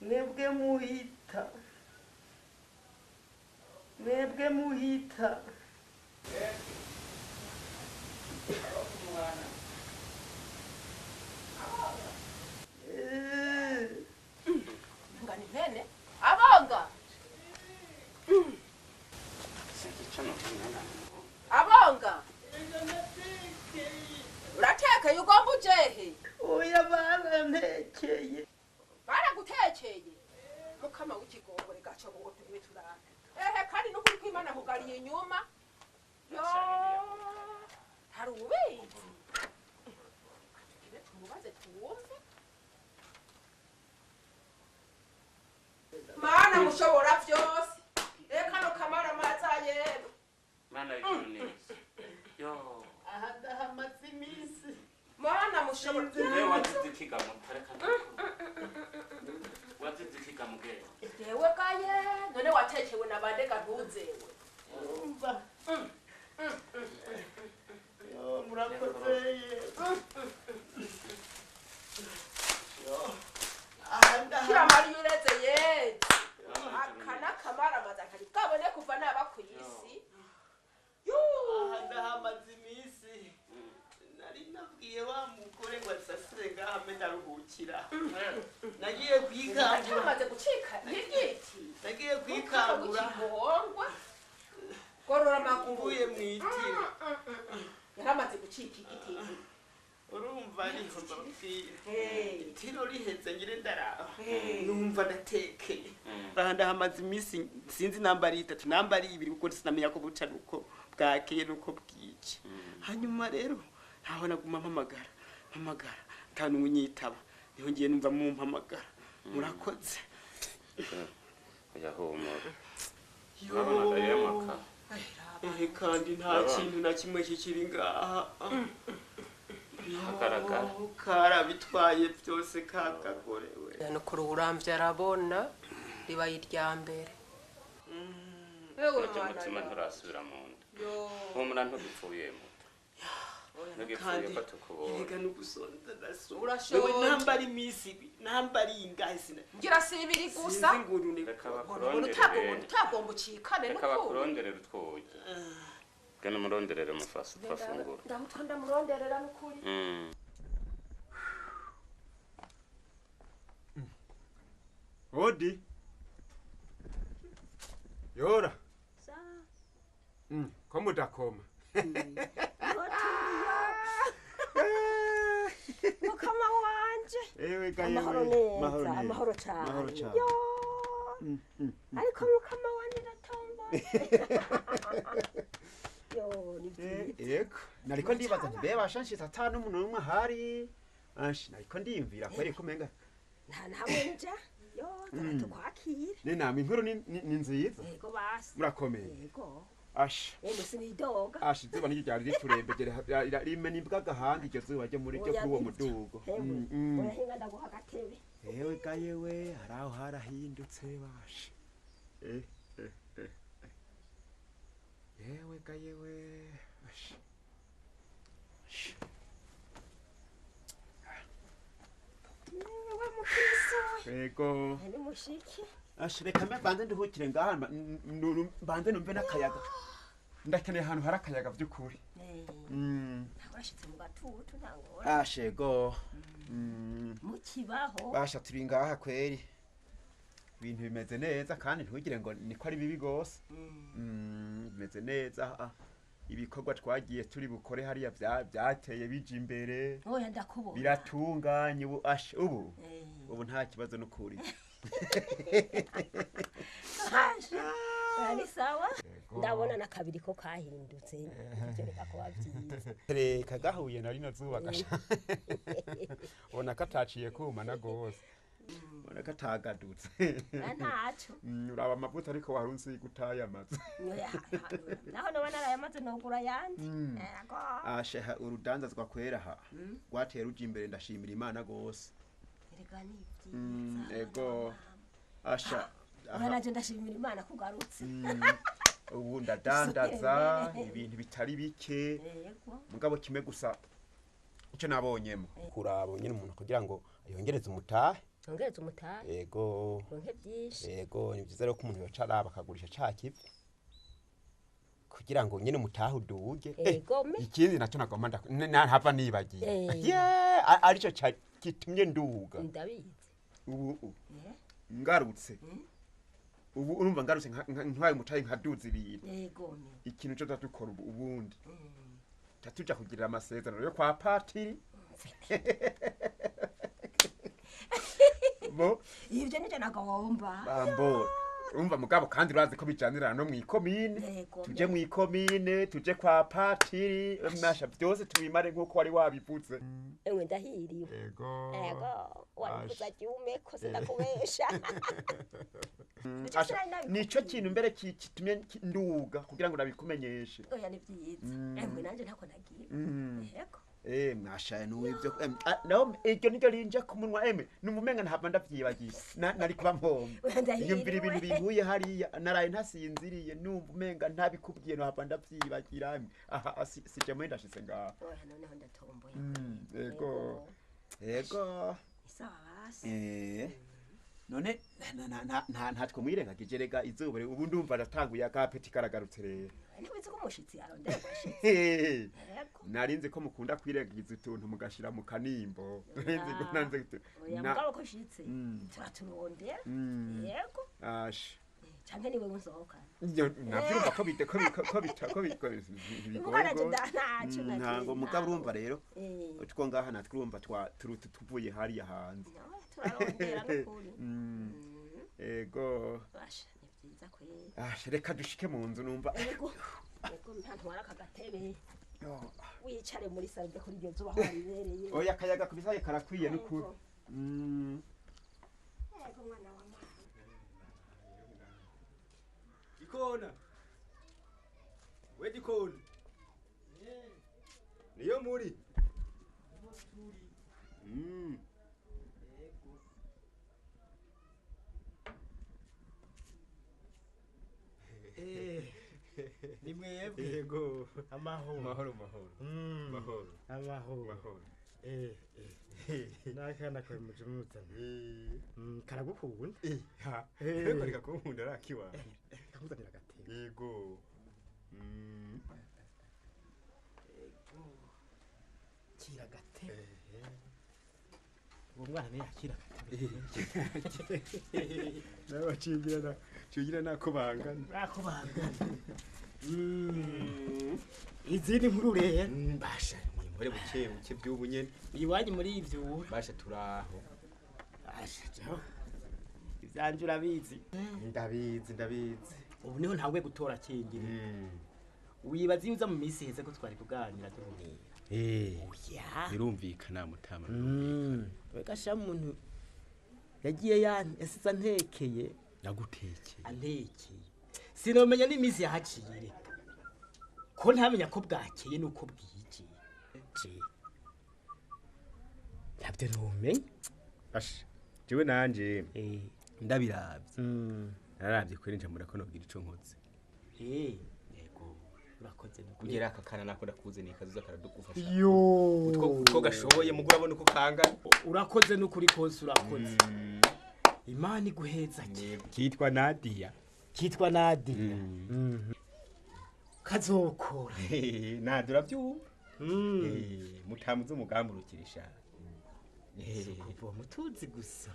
Mwebwe muhita, mwebwe muhita. Ngani vene abonga abonga uratekeye ugomba ujehe? Oya, barantekeye. Baragutekeye mukama w'ikigongore gaco ngo tube turara ehe, kandi n'ukuri kw'Imana kugariye inyuma yo hari ububizi. Tugire tumubaze twumve. Mana mushobora vyose, reka no kamara maza yero. Mana y'ijuru neza. Yo. Aha ndahamaze iminsi. Mana mushobora. Wewe wazize ikiga mutareka. Wazize ikiga mugenda. Yewe gaye, none watekewe na bande gantuzewe? Urumva yo, murakoze ye. Yo, aha ndaha Kiramari ureze yezu. Aka n'akamara maza kari bwabone kuva naba ku isi. Aha ndahamaze iminsi. Nari nabwiye wa mugore ngo asasire ngaha mbe ndaruhukira. Nagiye kwikangura. Cyamaze gucika n'igiti. Nagiye kwikangura. Wikangura. Gorora amaguru. Mvuye mu itiro. Yaramaze gucika igiti. Urumva niho mbabwira, itiro riheze ngire ndaraba numva ndatekeye. Aha ndahamaze iminsi, sinzi namba ari itatu namba ari ibiri, kuko sinamenya ko buca nuko bwakeye nuko bwije. Hanyuma rero ntaho naguma mpamagara mpamagara nta n'umwe unyitaba, niho ngiye numva mumpamagara. Murakoze. Oya, humura. Urabonaga yemaka. Ehe, kandi nta kintu na kimwe kikiri ngaha. Hagaragara. Karabitwaye byose kakagorewe. Nukuri uramvye arabona ribaye irya mbere. Ewe Ujya mwana mutima ya. nturasubira mu nda. Yo. Humura, ntugipfuye muto. Ntugipfuye Kandi ko tukubonye. erega n'ugusonza ndasonza. Urashonje. Wewe, namba ari iminsi ibiri namba ari ingahe, sina Ngira si ibiri gusa. sinzi ngurune. Reka Ubona bakuronderere. utagomba ucikane Reka n'ukuri. bakuronderere utwoye. Genda umuronderere mufasi twafungura. Ndamutwa ndamuronderera n'ukuri. Odi. Yora. Ko mudakoma? Mukama wanje. Ewe ga yewe. Amahoro neza, amahoro cyane. Mahoro cyane. Yo. Ariko mukama wanje ndatomboye. Yo, ni byiza. Yego. Nariko ndibaza nti mbe bashanshitse ata n'umuntu n'umwe ahari. Anshi nariko ndiyumvira kweri kumenga. Nta nahamwe nja. Yo, tukwakira. Ne nama inkuru ni nziza. Yego basi. Murakomeye. Yego. Asha. Emwe sinidoga. Asha, izuba niryo ryari riturembeje, rimena imbwa agahanga iryo zuba ryo muri ryo kuri uwo mudugo. Hewe, Mm. urahinga ndaguha agatebe. Ewe ga yewe, hari aho harahindutse basha. Eh, eh, eh, eh. Yewe ga yewe. Asha. Asha. Yewe mukristo we. Yego. Ni mushiki. Asha, reka mbe mbanze nduhukire ngaha, mbanze numve n'akayaga. Ndakeneye ahantu hari akayaga by'ukuri. Eh, urashitse mu gatutu nta ngora. Asha, yego. Mukibaho. Basha, turi ngaha kweri. Ibintu bimeze neza kandi ntugire ngo niko ari bibi gose. Bimeze neza. Ibikorwa twagiye turi bukore hariya byateye bija imbere. Oya, ndakubona. Biratunganye ubu, asha, ubu. Eh. Ubu nta kibazo n'ukuri. Asha. Ni sawa. Yego. Ndabona nakabiri ko kahindutse ivyo reka kuba vyiza. Reka gahuye na rino zuba gasha. Ubona kataciye kuma na gose. Ubona katagadutse. Ntaco. Uraba amavuta ariko warunsi gutayamaze. Naho noba narayamaze nogura yandi. Ego. Asheha urudanzazwa kwera ha. Rwateye ruja imbere ndashimira Imana gose. Erega ni vyiza. Ego. Asha. Aha naje ndashimira Imana kugarutse. Ubu ndadandaza ibintu bitari bike. Mugabo kimwe gusa icyo nabonyemo. Kuraba nyine umuntu kugira ngo yongereze umutahe. Yongereze umutahe. Ego. Ronke byinshi. Ego ni byiza rero ko umuntu yoca araba akagurisha ca kivi. Kugira ngo nyine umutahe uduge. Ego me. Ikindi nacyo nagomba ntava nibagiye. Yeah, arico kitumye nduga. Ndabizi. Ubu ngarutse. Ubu urumva ngarutse ntwaye umutahe nkaduza ibintu. Yego me. Ikintu cyo dukora ubundi. Tatuja kugirira amasezerano yo kwa patiri. Bo ivyo nivyo nagomba. Bambo. Urumva mugabo kandi urazi ko bijanirana no mwikomine. Tuje mwikomine, tuje kwa patiri, masha byose tubimare nkuko wari wabivuze. Ewe ndahiriwe. Yego. Yego, wabivuze ajume ko sindakubesha. Nico kintu mbere kitumye nduga kugira ngo nabikumenyeshe. Oya ni vyiza. Emwe nanje ntako nagiye. Yego. Mwashaye nuwivyo. No iryo niryo rinje ku munwa emwe. Numumenga ntava ndavyibagiye. Nari kuba mpombe. Yumvira ibintu binkuye hariya naraye ntasinziriye numva umenga ntabikubwiye no hava ndavyibagira emwe. Aha sije mwe ndashitse ngaha. Oya noneho ndatomboye. Yego. Yego. Isawa basi. None ntatwe mwirengagije rega izuba ubu ndumva ndatanguye akapeti karagarutse rero. Ntiwizi ko umushitsi arondera umushitsi. Narinzi ko mukunda kwirengagiza utuntu mugashira mu kanimbo. Narinzi ko nanze Oya mugabo ko ushitse turaturondera. Yego. Ash. Canke niwe unsohoka. Navyumva ko bite ko ko bita ko bigoye. Ntango mugabo urumva rero. Utwo ngaha natwe urumva twa tuvuye hariya hanze. Turarondera n'ukuri. Ego. Basha ni vyiza kweri. Asha reka dushike mu nzu numva. Ego. Ego ntantwara akagatebe. Wicare muri salon kuri iryo zuba aho ribereye. Oya akayaga kubisaye karakwiye n'ukuri. Ego mwana wa mama. Gikona. We gikona. Niyo muri. Ni mwebwe. Yego. Amahoro. Mahoro mahoro. Mahoro. Amahoro. Mahoro. Nakana kawe muje muzana. Karagukunda. Ha. Reko reka kunkunda rakiwa. Kakuzanira agatebe. Yego. Yego. Kira agatebe. Uwo mwana ni yakira agatebe. Nawe cingira cingira nako bangana. Nako bangana. Izindi nkuru rero basha nimore buke buke by'ubu nyene iwanyu muri ivyo basha turaho. Basha jo ivyanje urabizi. Ndabizi ndabizi. Ubu niho ntangwe gutora kingira. Wibaza iyo uza mu minsi heze ko twari kuganira duhumira. Oya birumvikana mutama. Wega sha muntu yagiye yasize antekeye. Nagutekeye. Antekeye. Sinomenya n'imizi yahaciye reka. Ko ntamenya ko bwakeye nuko bwije. Ntabyo ntumenye. Asha jewe nanje ndabiravye. Naravye kweri nje murako nobwira ico nkoze. Yego urakoze no kugera aka kana nako ndakuze ni kazuza karadugufasha. Yo. Utwo gashoboye mugura abone uko kangana. Urakoze n'ukuri kose urakoze. Imana iguheza ki. Kitwa Nadia. Kitwa Nadia. Kazokora. Nadia uravyumva. Mutamuze umugambi urukirisha. Kuva mutuzi gusa.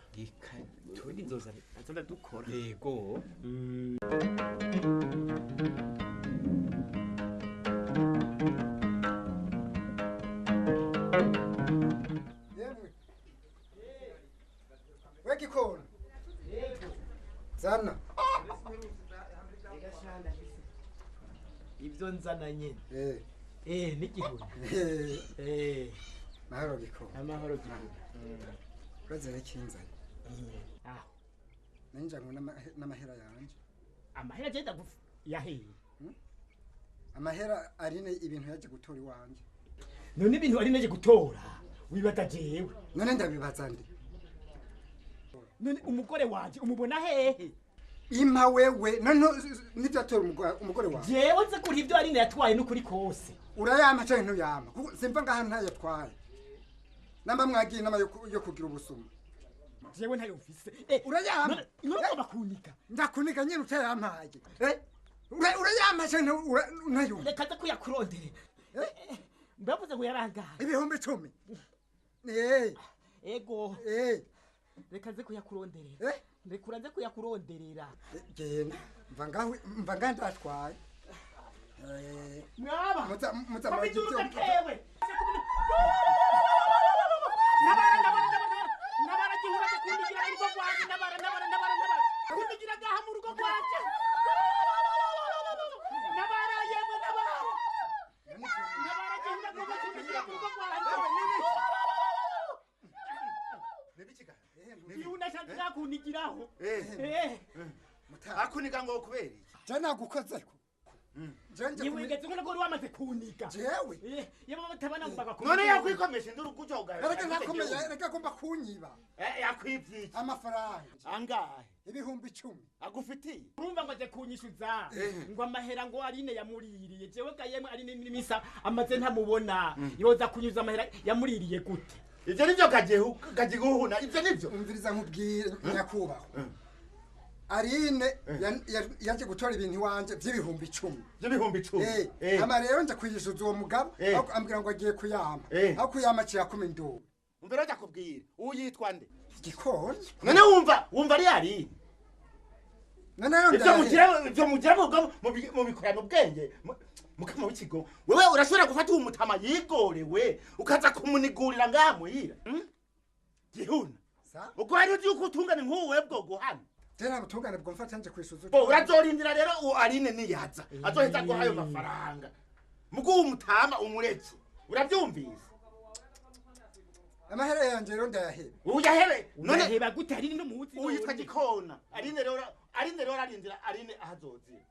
Tundi nzoza azoza dukora. Yego. Yemwe. We gikona. Zana. Nivyo nzana nyene. Eh, n'igihuna. Eh. Mahoro giko. Amahoro gihuna. Uraze n'ikinzanye. Aho. Ninja ngo n'amahera yanje. Amahera je ndagufa yahiye. Amahera arine ibintu yaje gutora iwanje. None ibintu arine yaje gutora wibaza jewe. None ndabibaza ndi. None umugore wanje umubona hehe? Impa wewe none nivyo atora umugore wawe. Jewe nze kuri ibyo arine yatwaye n'ukuri kose. Urayama canke ntuyama? Kuko simva ngaha ntayatwaye. Namba mwagiye inama yo kugira ubusuma. Jewe ntayo mfise. Urayama. None ugomba kunika. Ndakunika nyine utayampaye. Urayama canke ntayumva. Reka nze kuyakurondere. Mbavuze ngo yarangaye. 10,000. Ego. Reka nze kuyakuronderera. Reka nze kuyakuronderera. Genda. Mva ngaho mva ngaho ndatwaye. Mwaba. Muza mwagiye. Kewe. Nabara nabara nabara. Nabara gihura kundigira mu rugo rwanje nabara nabara nabara nabara. Kundigira gaha mu rugo rwanje. Nabara yemwe nabara. Nabara gihura kundigira mu rugo rwanje. Yuna shanza kunigiraho. Akuniga ngo kubera iki? Je nagukozeko. Jewe wigeze ngo ko wamaze kunika. Jewe. Yebo batabana ngo bagakoma. None yakwikomesha nduru kujo ugaye. Reka nakomeye reka gomba kunyiba. Yakwivye iki? Amafaranga. Angahe? 10,000. Agufitiye. Urumva ngo aje kunyishuza ngo amahera ngo arine yamuririye. Jewe gayemwe arine n'imisa amaze ntamubona. Yoza kunyuza amahera yamuririye gute? Ivyo nivyo kajiguhuna ivyo nivyo. Umviriza nkubwire nyakubahwa. Arine yaje gutora ibintu iwanje by'ibihumbi 10. By'ibihumbi 10. Ama rero nje kuyishuza uwo mugabo ambwira ngo agiye kuyama. Aho kuyama ciya kumi ndu. Umvira ndakubwira uyitwa nde? Gikoni. None wumva ari ari. None rero ivyo mugira mu bikora mu bwenge mukama w'ikigo. Wewe urashobora gufata uwo mutama yigorewe ukaza kumunigurira ngamuhira. Gihuna. Uko hari uzi uko utungane nk'uwe bwo guhana. Tena mutungane bwo mfata nje kwisuzu. Bo urazorindira rero uwo arine niyaza. Azoheza guha ayo mafaranga. Mugu umutama umureke. Urabyumvise? Amahera yanje rero ndayaheba. Uyahebe. None heba gute arine no muzi. Uyitwa Gikona. Arine rero arindira arine ahazozira.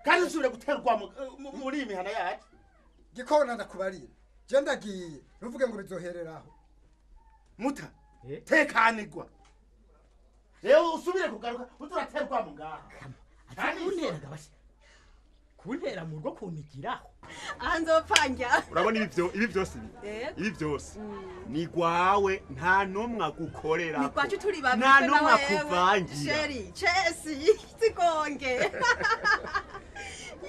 Kandi usubire guterwa muri imihana yacu. Gikona ndakubarira. Je ndagiye. Ntuvuge ngo bizohereraho. Muta. Tekanirwa. Rero usubire kugaruka uturaterwa mu ngaha. Kandi untera gabasha. Kuntera mu rugo kunigiraho. Anzopfanja. Urabona ibi byose ibi. Ibi byose. Ni gwawe nta numwe agukorera. Ni kwacu turi babiri. Nta numwe akuvangira. Sheri, Chesi, sigonge.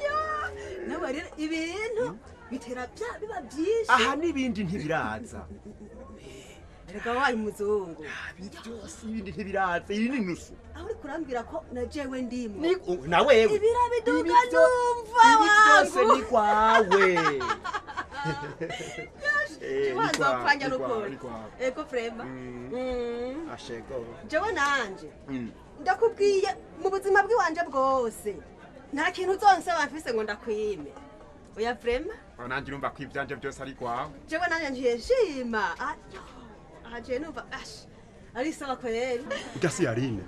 Ya, nawe rero ibintu bitera bya biba byinshi. Aha nibindi ntibiraza. Erega wayi muzungu. Byose ibindi ntibiraza, iyi ni nusu. Aho uri kurambwira ko na jewe ndimo. Ni na wewe. Ibira biduga numva wangu. Ibi byose ni kwawe. Wanzopfanya n'ukuri. Ego frema. Ashego. Jewe nanje. Ndakubwiye mu buzima bw'iwanje bwose. Nta kintu uzonsaba mfise ngo ndakwime. Oya frema. Nanje urumva ko ivyanje byose ari kwawe. Jewe nanje ngiye nshima. Aje numva ash. Ari sawa kweli. Gasi yarine.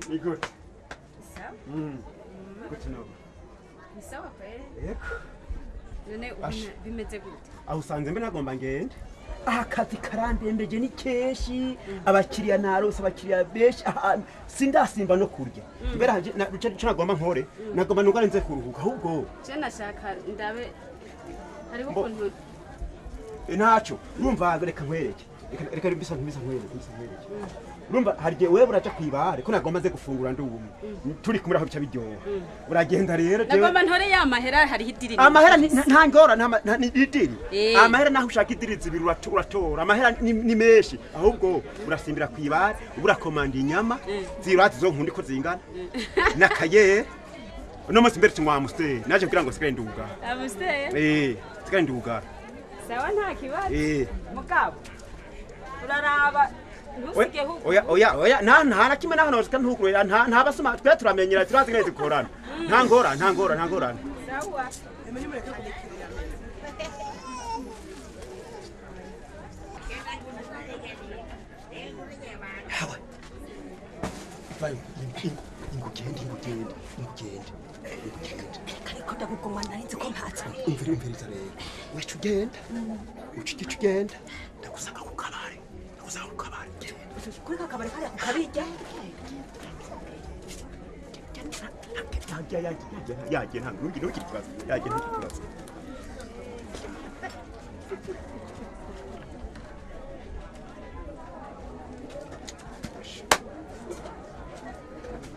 Ni good. Sawa? Good to know. Ni sawa kweli. Yego. None bimeze gute? Aho usanze mbe nagomba ngende. Akazi karandembeje ni keshi abakiriya narose abakiriya benshi sindasimba no kurya mbere hanje ico nagomba nkore nagomba nugare nze kuruhuka ahubwo je nashaka ndabe hariho ukuntu ntaco urumva reka nkwereke reka bisa nkwereke urumva hari gihe wewe uraja kwibare ko nagomba nze gufungura ndumwe turi kumwe aho bica biryoha uragenda rero nagomba ntore ya mahera hariho idiri amahera nta ngora nta idiri amahera naho ushaka idiri zibiri uratora amahera ni menshi ahubwo urasimbira kwibare urakomanda inyama zirati zo nkundi ko zingana n'akaye uno munsi mbere tunywa amusiteri naje kugira ngo sigare nduga amusiteri Nsigare ndugara. Sawa nta kibazo. Mugabo uraraba ntusige huko. Oya oya oya nta na kimwe naho noshika ntukurira nta basuma twe turamenyera turazi ngene dukorana. Nta ngora nta ngora nta ngorane. Sawa. Hawa. Vayo ingugende ingugende ingugende. Ariko ndagugoma narinzi ko mpatse. Umvira rero. Wecu ugenda. Ucike ugenda. Ndagusanga ku kabare. Ndagusanga ku kabare. Kuri ka kabare kariya ku kabirya. Yagiye nta ntugire ikibazo. Yagiye ntugire ikibazo.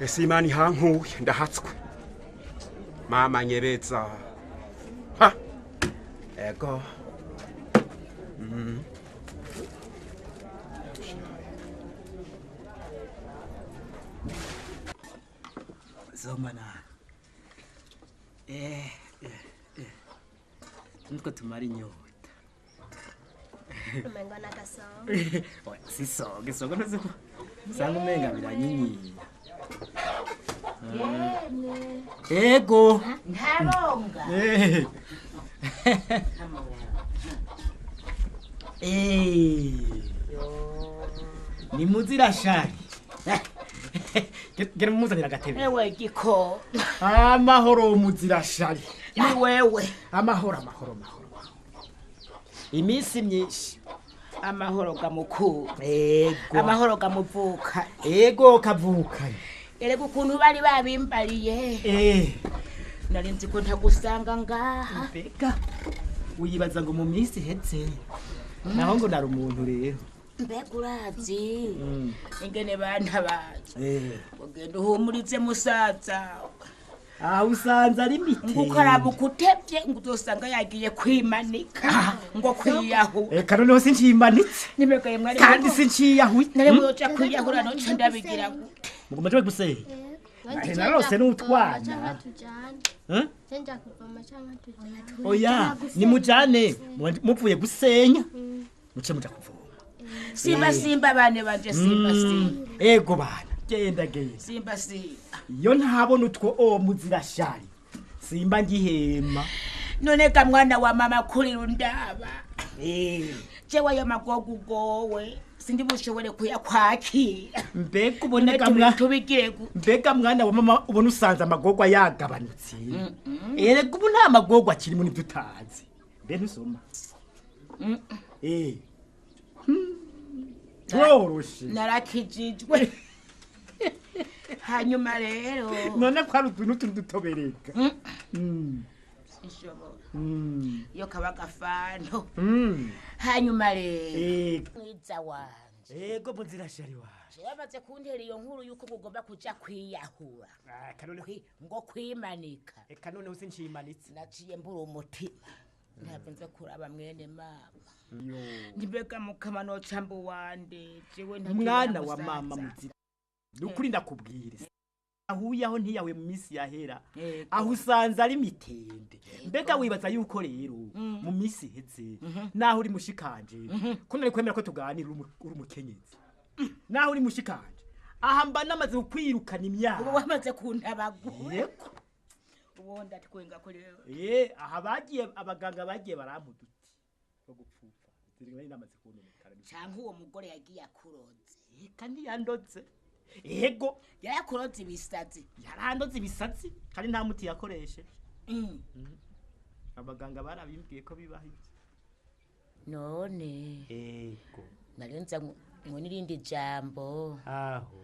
Ese Imana ihankuye ndahatswe. Mama nyebeza. Ha. Ego. Zomana. Nitwo tumara inyota. Umengo nagasonga. Oya, si songa, isonga ntuzi ko usanga umenga biranyinyiye. Ego. Ntaronga. Ni muzirashari. Gera muzanira agatebe. Ewe giko. Amahoro muzirashari. Ni wewe. Amahoro amahoro amahoro. Iminsi myinshi. Amahoro gamukuru. Ego. Amahoro gamuvuka. Ego kavuka. Erega ukuntu bari babimbariye. Nari nzi ko ntagusanga ngaha. Mbega wibaza ngo mu minsi iheze naho ngo nari umuntu rero. Mbega urazi ingene bantabaza. Ugenda uhumurize musaza. Aho usanze ari mite. Ngo ukaraba ukutevye ngo uzosanga yagiye kwimanika ngo kwiyahura. Eka noneho sincimanitse. Kandi sinciyahuye. Nari muyoja kwiyahura noce ndabigira gute. Mugomba twe gusenya. Narose n'utwana. Oya, nimujane muvuye gusenya. Muce muja kuvoma. Simba simba bane banje simba simba. Ego bana, genda genda. Simba simba. Iyo ntabona utwo muzirashari. Simba ngihema. None ka mwana wa mama kuri rundaba. Jewe ayo magogo ugowe. Sindi bushobore kuyakwakira. Mbega uboneka mwana mbega mwana wa mama ubona usanze amagogwa yagabanutse. Erega ubu nta magogwa akiri muri dutazi. Mbe ntusoma. Toroshe. Narakijijwe. Hanyuma rero none ko ari utuntu turi dutobereka. Sinshobora. Iyo kaba gafano. Hanyuma rero mwiza wanje. Ego muzirashari wanje. Yamaze kuntera iyo nkuru yuko ngomba kuja kwiyahura. Ngo kwimanika. Eka noneho sincimanitse. Naciye mbura umutima. Ntabwo nze kuraba mwene mama. Ndibega mukama no cambo wande. Jewe mwana wa mama muzira. Nukuri ndakubwire. Ahuye aho ntiyawe mu minsi yahera. Aho usanze ari mitende. Mbega wibaza yuko rero mu minsi iheze naho uri mushikanje ko nari kwemera ko tuganira uri umukenyezi. Naho uri mushikanje aha mba namaze kukwirukana imyaka. Ubu wamaze kuntabagura. Yego. Ubu ndatwenga ko rero. Aha bagiye abaganga bagiye barampuduti bo gupfupfa. Ziri namaze kunonekara. Canke uwo mugore yagiye akuroze. Kandi yandotse. Ego yarakuroze ibisazi. Yarandoze ibisatsi kandi nta muti yakoresheje. Abaganga barabimbwiye ko bibaho ibyo. None ego narenza ngo nirindi jambo. Aho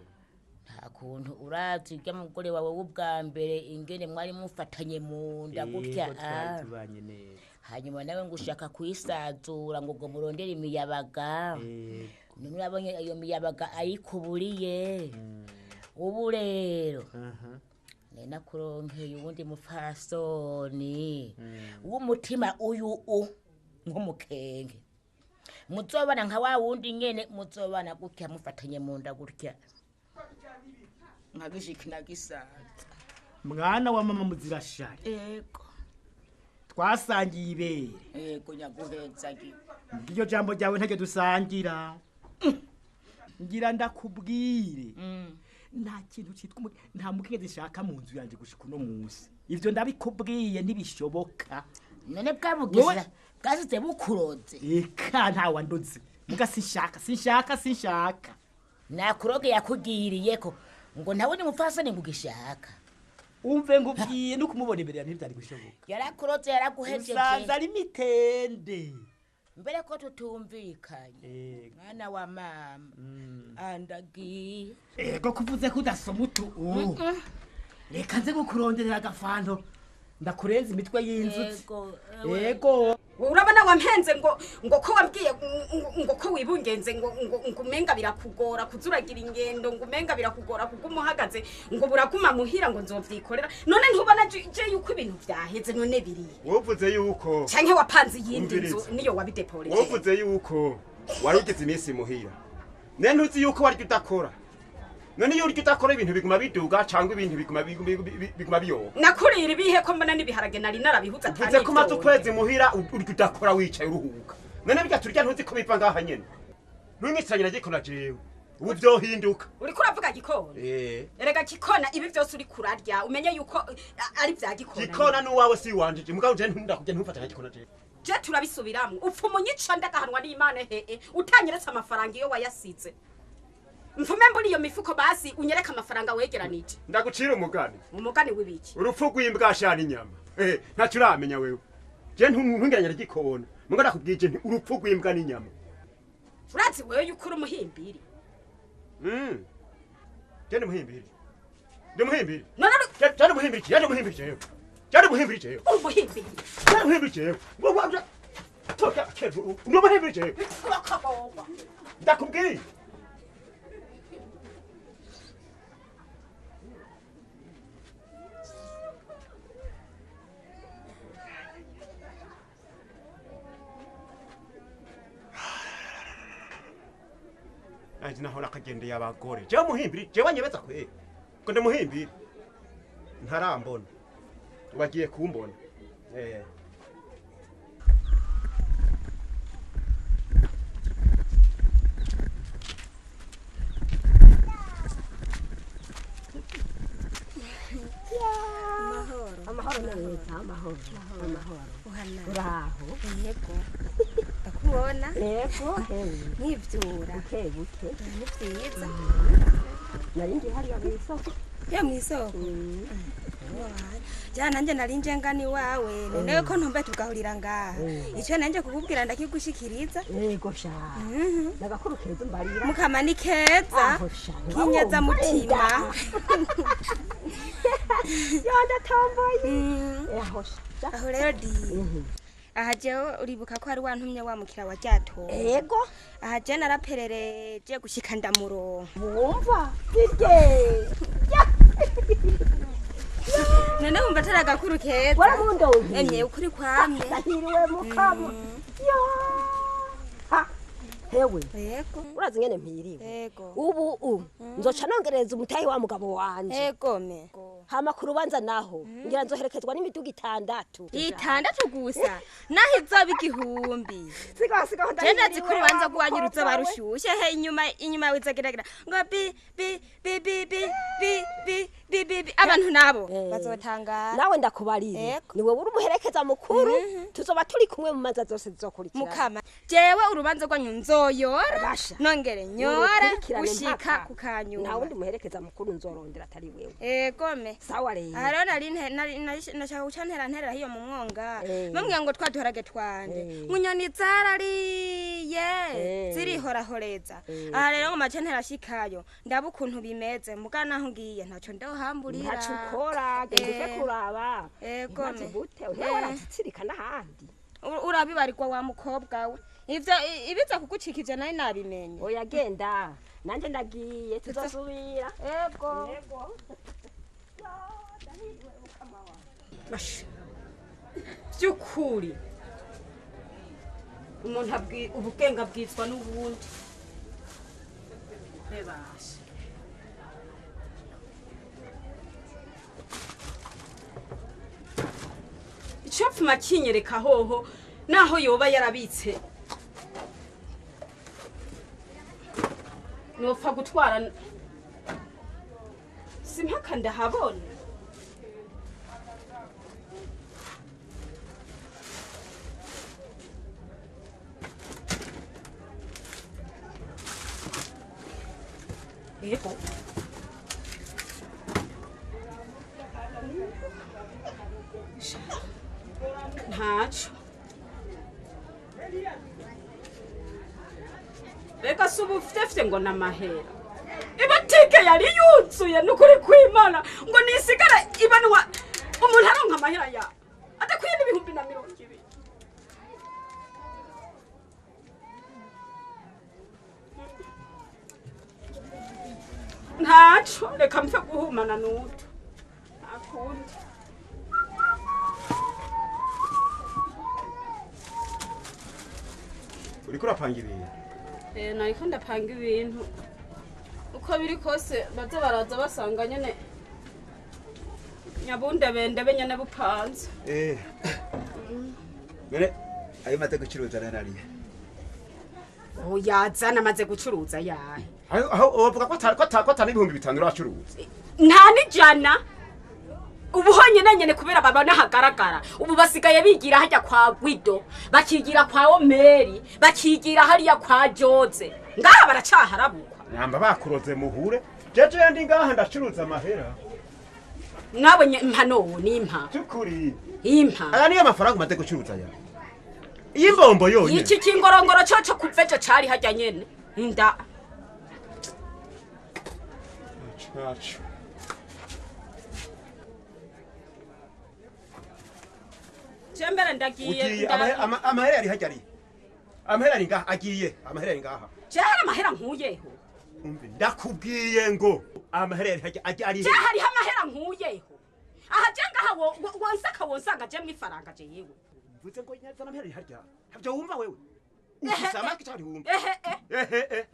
nta kuntu urazi irya mugore wawe w'ubwa mbere ingene mwari mufatanye mu nda gutya. Tubanye neza. Hanyuma nawe ngo ushaka kuyisazura ngo ngo murondere imiyabaga. None urabonye iyo miyabaga ayikuburiye. Ubu rero nena kuronkeye uwundi mupfasoni w'umutima uyu nk'umukenge. Muzobana nka wa wundi nyene muzobana gutya mufatanye mu nda gutya. Nkagishiki nagisaza. Mwana wa mama muzirashari. Ego. Twasangiye ibere. Yego nyaguhezagi. Iryo jambo ryawe ntaryo dusangira. Ngira ndakubwire. Nta kintu cyitwa nta mukenyezi nshaka mu nzu yanje gushika uno munsi. Ivyo ndabikubwiye ntibishoboka. None bwabugiza bwasize bukuroze. Eka nta wandoze. Muga sinshaka sinshaka sinshaka. Nakuroge yakugiriyeko ngo ntawe ni mupfasoni ngugishaka. Umve ngubwiye no kumubona imbere ya ntibyari gushoboka. Yarakuroze yaraguhejeje. Usanze ari mitende. Mbere ko tutumvikanye. Mwana wa mama. Andagiye. Ego kuvuze ko udasoma utu. Reka nze gukuronderera agafanto. Ndakurenza imitwe y'inzuzi. Ego. Urabona wampenze ngo ko wambwiye ngo ko wibungenze ngo umenga birakugora kuzuragira ingendo ngo umenga birakugora kugumuhagaze ngo buraguma muhira ngo nzovyikorera none ntubona je yuko ibintu vyaheze none biri wovuze yuko canke wapanze iyindi nzu niyo wabideporeje wovuze yuko warugize iminsi muhira none ntuzi yuko waryo udakora none iyo uryo udakora ibintu biguma biduga cyangwa ibintu biguma biyoba nakurira ibihe ko mbona nibiharage nari narabihuza atani uvuze ko maze ukwezi muhira uryo udakora wicaye uruhuka none bijya turya ntuzi ko biva ngaha nyene ntunyitiranye na gikona jewe ubu vyohinduka uriko uravuga gikona erega gikona ibi vyose uri kurarya umenye yuko ari vya gikona gikona n'uwawe si wanje mugabo je ntundakubye ntumfata nka gikona jewe je turabisubiramwo upfa umunyica ndagahanwa n'Imana hehe utanyeretse amafaranga iyo wayasize mfume mburi iyo mifuko basi unyereka amafaranga wegeranije ndagucira umugani umugani w'ibiki urupfu rw'imbwa shana inyama ntacyo uramenya wewe je ntungeranya gikona muga ndakubwije nti urupfu rw'imbwa n'inyama urazi wewe yuko uri umuhimbiri je ndi muhimbiri ndi muhimbiri none je ndi muhimbiri je ndi muhimbiri jewe je ndi muhimbiri jewe umuhimbiri je ndi muhimbiri jewe wewe toka kevu ndi muhimbiri jewe ndakubwiye Nanje nahora akagendeye abagore jewe muhimbiri jewe anyebeza kwe ngo ndamuhimbiri ntarambona bagiye kumbona amahoro neza amahoro amahoro uraho yego ndakubona yego nkivyura buke buke ni vyiza nari ngiye hariya mw'isoko ya mw'isoko ja nanje nari nje ngani wawe none ko ntumbe tugahurira ngaha ico nanje kukubwira ndakigushikiriza yego sha nagakuru keza mbarira mukama ni keza kinyeza mutima yo ndatomboye aho rero di aha jewe uribuka ko ari wantumye wamukira wa ryato yego aha je naraperereje gushika ndamuronka wumva dirye none wumva atari agakuru keza waramundonke emye ukuri kwamye ndahiriwe mukama yo hewe yego urazi ngene mpiriwe yego ubu nzoca nongereza umutahe wa mugabo wanje yego me hama ku rubanza naho ngira nzoherekezwa n'imiduga 6 6 gusa naho izoba 1000 siga siga ndahiriwe ndazi ku rubanza rwanyu ruzoba rushushe he inyuma wizageragira ngo bi bi bi bi bi bi bi bi bi bi abantu nabo bazotangara nawe ndakubarira ni wewe uri umuherekeza mukuru tuzoba turi kumwe mu manza zose zizokurikira mukama jewe urubanza rwanyu nzoyora nongere nyora gushika kukanyuma nta wundi muherekeza mukuru nzorondera atari wewe yego me sawa rero aha nari nashaka guca nterera hiyo mu mwonga bambwiye ngo twaduharage twanje munyoni zarariye zirihorahoreza aha rero ngo mace nterashikayo ndaba ukuntu bimeze muga naho ngiye ntaco ndohamburira ntaco ukora genda uve kuraba yego me gute urazitsirika n'ahandi urabibarirwa wa mukobwa we ivyo ibiza kugucika ivyo nari nabimenye oya genda nanje ndagiye tuzosubira yego by'ukuri umuntu ubwenge abwizwa n'ubundi bebasha Icopfuma kinyereka hoho naho yoba yarabitse. Nopfa gutwara simpaka ndahabona. Yego. Ntaco. Reka si ubu ufite ngo namahera. Ibutike yari yuzuye nukuri kwimana ngo nisigara ibanwa umuntu aronka amahera ya adakwiye n'20,020. Ntaco reka mpfe guhumana n'utu. Ntakundi. Uriko urapanga ibintu? Nariko ndapanga ibintu. Uko biri kose baza baraza basanga nyene nyabundebendebe nyene bupanze. None ayo maze gucuruza narariye. Oya zana amaze gucuruza yahe. Aho uvuga ko atari 5000 uracuruza. Nta n'ijana. Ubu honyene nyene kubera babona hagaragara. Ubu basigaye bigira hajya kwa Guido, bakigira kwa Omeri, bakigira hariya kwa Joze. Ngaha baracaharabukwa. Namba bakuroze muhure. Jeje ndi ngaha ndacuruza amahera. Nabonye impa no nimpa. Tukuri. Impa. Aya niyo amafaranga umaze gucuruza ya. Imbombo yonyene. Iki kingorongoro cyo kuvejo cari hajya nyene. Nda. Nacho. Jembere ndagiye. Amahera ari hajya ari. Amahera ari ngaha agiye. Amahera ari ngaha. Je hari amahera nkuyeho. Umve ndakubwiye ngo amahera ari hajya ari. Je hari amahera nkuyeho. Aha je ngaha wonsaka wonsanga je mwifaranga je yewe. Mvuze ngo nyaza amahera ari hajya. Havyo wumva wewe. Usama kitari wumva. Ehe.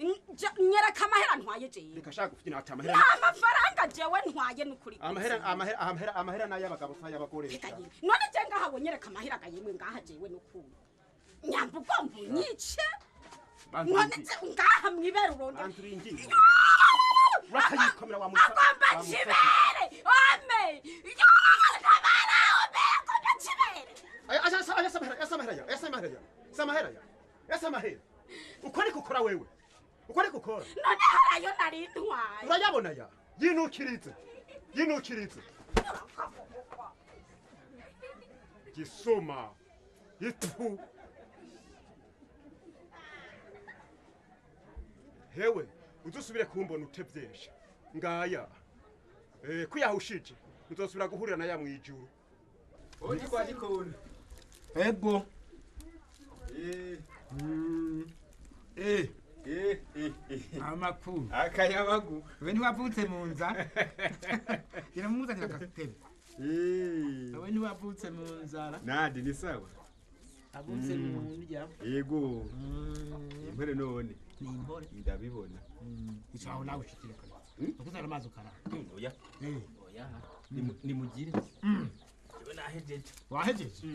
Nyereka amahera ntwaye je yewe. Reka shaka ufite ata amahera. Nta mafaranga jewe ntwaye nukuri. Amahera n'ayabagabo sayabagore. None je ngaha wonyereka amahera gayemwe ngaha jewe nukuri. Nyamba ugomba unyice. None ngaha mwibera uronde. Anturingi. Urakayikomera wa musa. Agomba kibere. Ame. Ntabara ome agomba kibere. Aya samahera ya. Samahera. Uko ari gukora wewe? Uko ari gukora? None harayo nari ntwaye. Urayabona ya. Yinukiritse. Gisoma. Itu. Hewe, uzosubire kumbona utevyesha. Ngaya. Kuyahushije. Uzosubira guhurira na ya mwijuru. Oje kwa gikona. Ego. Amakuru. Akayabagu. We ntiwavutse mu nzara. Gira muzanira agatebe. We ntiwavutse mu nzara. Nandi ni sawa. Avutse mu ndya. Yego. Impore none. Ni impore. Ndabibona. Icaho nawe ushikire kare. Ukuzana amazi ukara. Oya. Oya. Ni mugire. Jewe nahejeje. Wahejeje?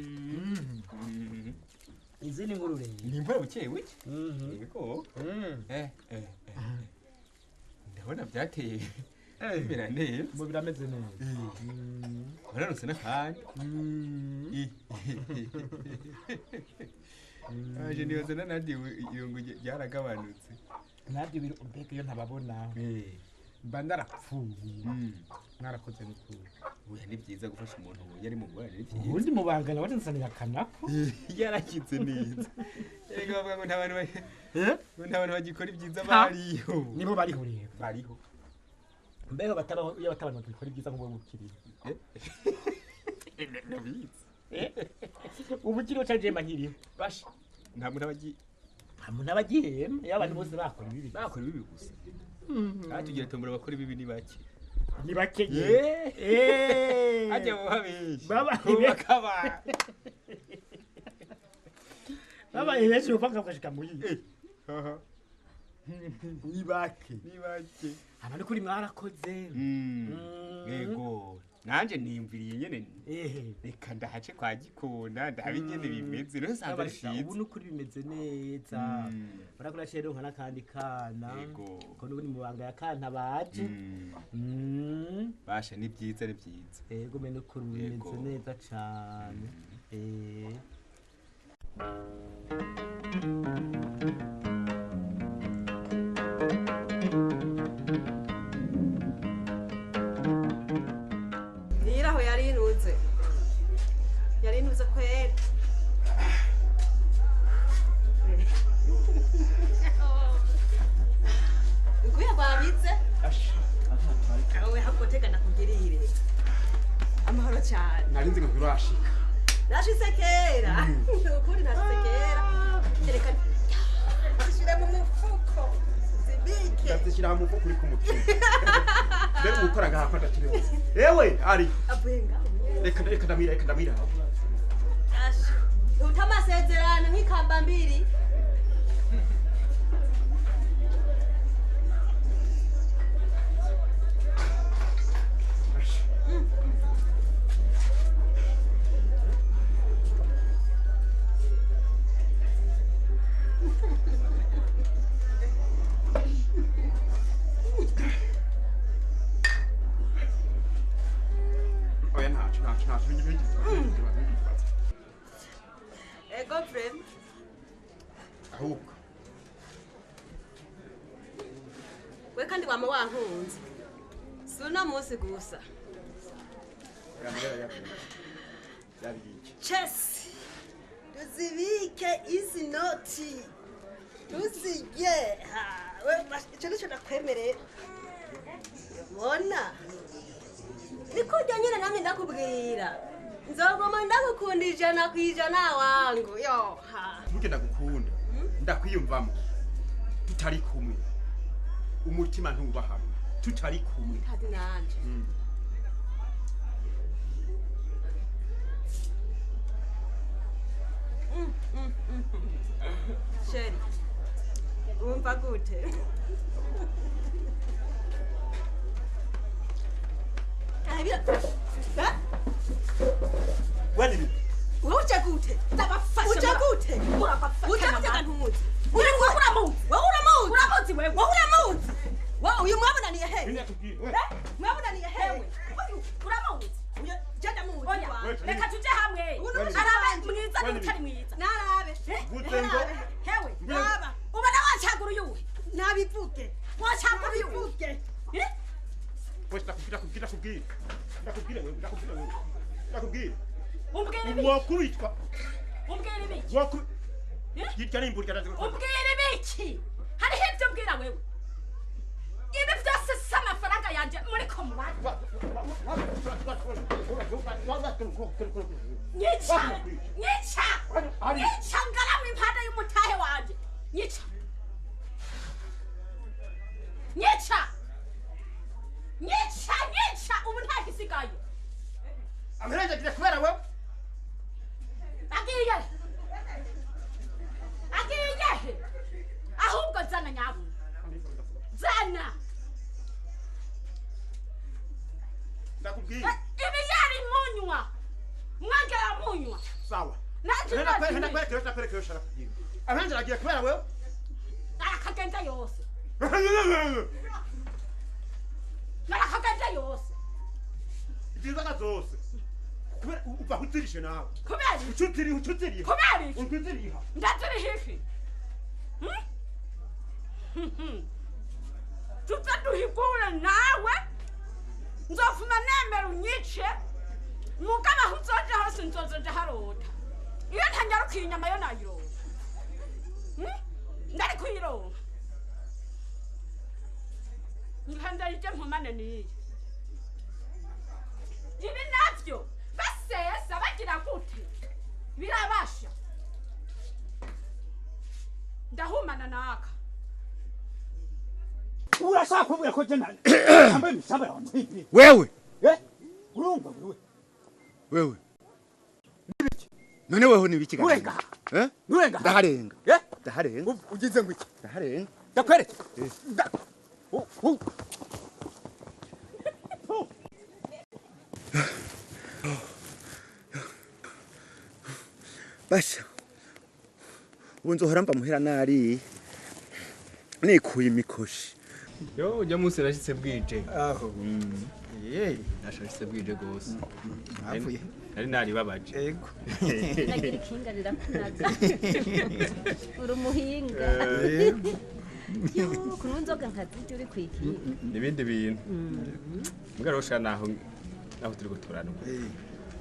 Izindi nkuru rero. Ni impore buke buke. Yego. Ndabona byateye. Bimera neza. Mu birameze neza. Urarutse n'akanya. Aje niyoze na Nadi irungu ryaragabanutse. Nadi biro mbega iyo ntababona. Mba ndarapfuye. Mwarakoze n'ukuri. Oya ni byiza gufasha umuntu ubonye ari mu ngorane ni byiza. Ubundi mubangana watansanira kanako. Yarakize neza. Erega bavuga ngo nta bantu ngo nta bantu bagikora ibyiza bariho. Nibo bariho rero. Bariho. Mbeho batabaho iyo batabantu bagikora ibyiza nk'ubu bukiriye. Ndabizi. Ubukiriho canje mahiriho. Basha. Nta muntu abagiye. Nta muntu abagihema iyo abantu bose bakora ibibi. Bakora ibibi gusa. Tugira tombora bakora ibibi ni bake. Ni bake. Ajya bo benshi. Baba Baba benshi upanga ukashika muyi. Ni bake. Ni bake. Abantu kuri mwarakoze. Yego. Nanje niyumviriye nyene reka ndahace kwa Gikona ndabe nyene bimeze rero sanze ari vyiza. Ubu nukuri bimeze neza. Barakora cero nka nakandi kana. Ko nubu ni mubanga ya kana baje. Basha ni vyiza ni vyiza. Yego me nukuri bimeze neza cane. Niraho yarinuze. Yarinuze kweri. Ukuya kwabitse? Awe hakoteka nakugirire. Amahoro cyane. Narinzi ngo urashika. Nashitse kera. Ukuri nashitse kera. Reka zishire mu mufuko. Zibike. Ndazishira mu mufuko uri ku mutima. Mbere gukora ngahakwa ndakiretse. Ewe ari. Abuyenga. Reka reka ndamira reka ndamira. Asha. Utamasezerano nk'ikamba mbiri. Oya ntacu ntacu ntacu Ego frame. Ahubwo. We kandi wama wankunze. Si uno munsi gusa. Chess. Tuzibike izi noti. Tuzirye. We ico nico nakwemerera. Ubona? Nikurya nyine namwe ndakubwira. Nzogoma ndagukunda 100% wangu. Yo. Ntuge ndagukunda. Ndakwiyumvamo. Tutari kumwe. Umutima ntuba hamwe. Tutari kumwe. Kadi nanje. Sheri. Wumva gute? Wani Uja gute? Ndabafasha. Uja gute? Urabafasha. Uja gute kantuzi? Uramuzi. Uramuzi. Uramuzi wewe. Uramuzi. Wa uyu mwabonaniye he? Mwabonaniye he? Uyu uramuzi. Uyu jenda muzi. Oya, reka tuje hamwe. Arabe mwiza n'utari mwiza. Narabe. Hewe. Naba. Ubona wacagura uyuhe? Nabivuge. Wacagura uyuhe? Eh? Wewe ndakubwira ndakubwira. Ndakubwira wewe ndakubwira wewe. Ndakubwira. Umbwira ibiki? Wakubitwa. Umbwira ibiki? Yitya n'imburya ndazi. Umbwira ibiki? Hariho ibyo mbwira wewe. Ibi byose si amafaranga yanje muri ko mubara. Nyica! Nyica! Nyica ngarama impande y'umutahe wanje. Nyica! Nyica! Nyica! Nyica! Ubu nta gisigaye. Amahera agiye kubera wewe. Agiye. Agiye. Ahubwo zana nyabo. Zana. Ndakubwiye. Ibi yari munywa. Mwangera munywa. Sawa. Nanje ndakwereka. Amahera agiye kubera wewe. Arakagenda yose. Narakagenda yose. Izinzoga zose. Kubera uva uzirishe nawe. Kubera ucutiriha ucutiriha. Kubera iki? Ucutiriha. Ndaziriha ifi. Tuza duhigure nawe. Nzofuma nemera unyice. Mugabo aho uzoja hose nzozoja harota. Iyo ntanyarukiye inyama yo nayironka. Ndari kuyironka. Nkanda ije mpumane niyi. Ibi navyo basesa bagira gute? Birabasha. Ndahumana naka. Urashaka kuvuga ko je nani? Ambaye misaba yawe. Wewe. Eh? Urumva wewe. Wewe. Nibiki? None wewe nibiki gani? Urenga. Eh? Urenga. Ndaharenga. Eh? Ndaharenga. Ugize ngo iki? Ndaharenga. Ndakwereke. Basha. Ubu nzohora mva muhera nari nikuye imikoshi. Yo ujya munsi nashitse bwije. Aho. Ye, nashitse bwije gose. Havuye. Nari naribabaje. Ego. Nagira ikinga rirakunaga. Uri umuhinga. Yo, kunywa inzoga nkazirya uri kwikinga. Nibindi bintu. Mugabo rosha naho naho turi guturana.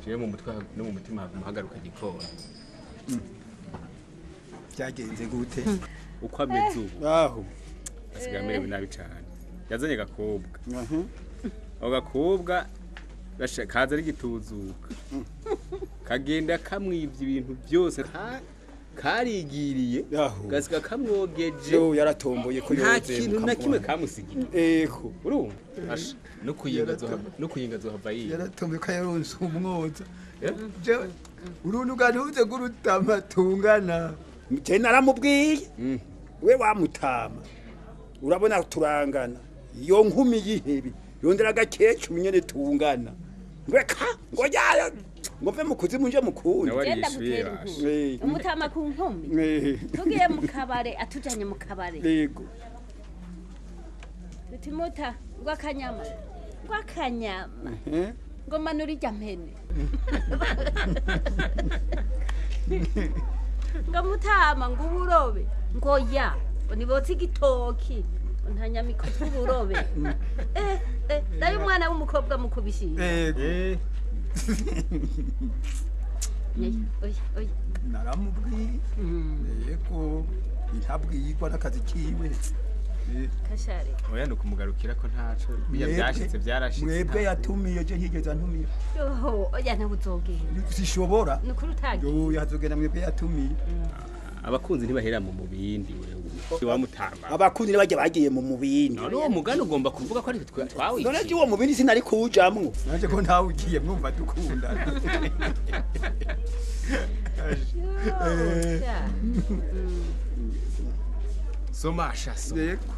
Jewe mu mutwe no mu mutima hagaruka gikona. Byagenze gute? Uko ameze ubu. Aho. Asigaye amerewe nabi cyane. Yazanye agakobwa. Ako gakobwa kaza ari gituzuka. Kagenda kamwivye ibintu byose karigiriye gasiga kamwogeje. Yo yaratomboye ko nta yoze kintu na kimwe kamusigiye. Ego. Urumva? Asha no kuyinga zohava no kuyinga zohava yiye. Yaratomboye ko yaronse umwoza. Jewe uruntu ganuze gurutama tungana. Je naramubwiye. We wamutama. Urabona turangana. Iyo nkumi yihebe yondera agakecuru nyene tungana. Ngweka ngo yayo ngo mve mu kuzimu nje mukundi. Genda gutera inkuru. Umutama ku nkumi. Tugiye mu kabare atujanye mu kabare. Yego. Tuti muta ngo akanyama. Ngo akanyama. Ngo manura irya mpene. Ngo mutama ngo uburobe. Ngo ya. Ngo nibotse igitoki. Nta nyama ikozwe uburobe. Ndayo umwana w'umukobwa mukubishiye. Yego. Oya, oya. Naramubwiye. Yego. Intabwirwa n'akazi kiwe. Kashare. Oya no kumugarukira ko ntaco biya byashitse byarashitse. Mwebwe yatumiye je nkigeze antumiye. Yoho, oya ntabwo uzogenda. Sishobora. Ni ukuri utagiye. Yo yazogenda mwebwe yatumiye. Abakunzi ntibahera mu mubindi wewe. Wamutama. Abakunzi bajya bagiye mu mubindi. None uwo mugani ugomba kuvuga ko ari twe twawiye. None je uwo mubindi sinari kuwujamwo. Nanje ko ntawe ugiye mwumva dukundana. Soma sha soma. Yego.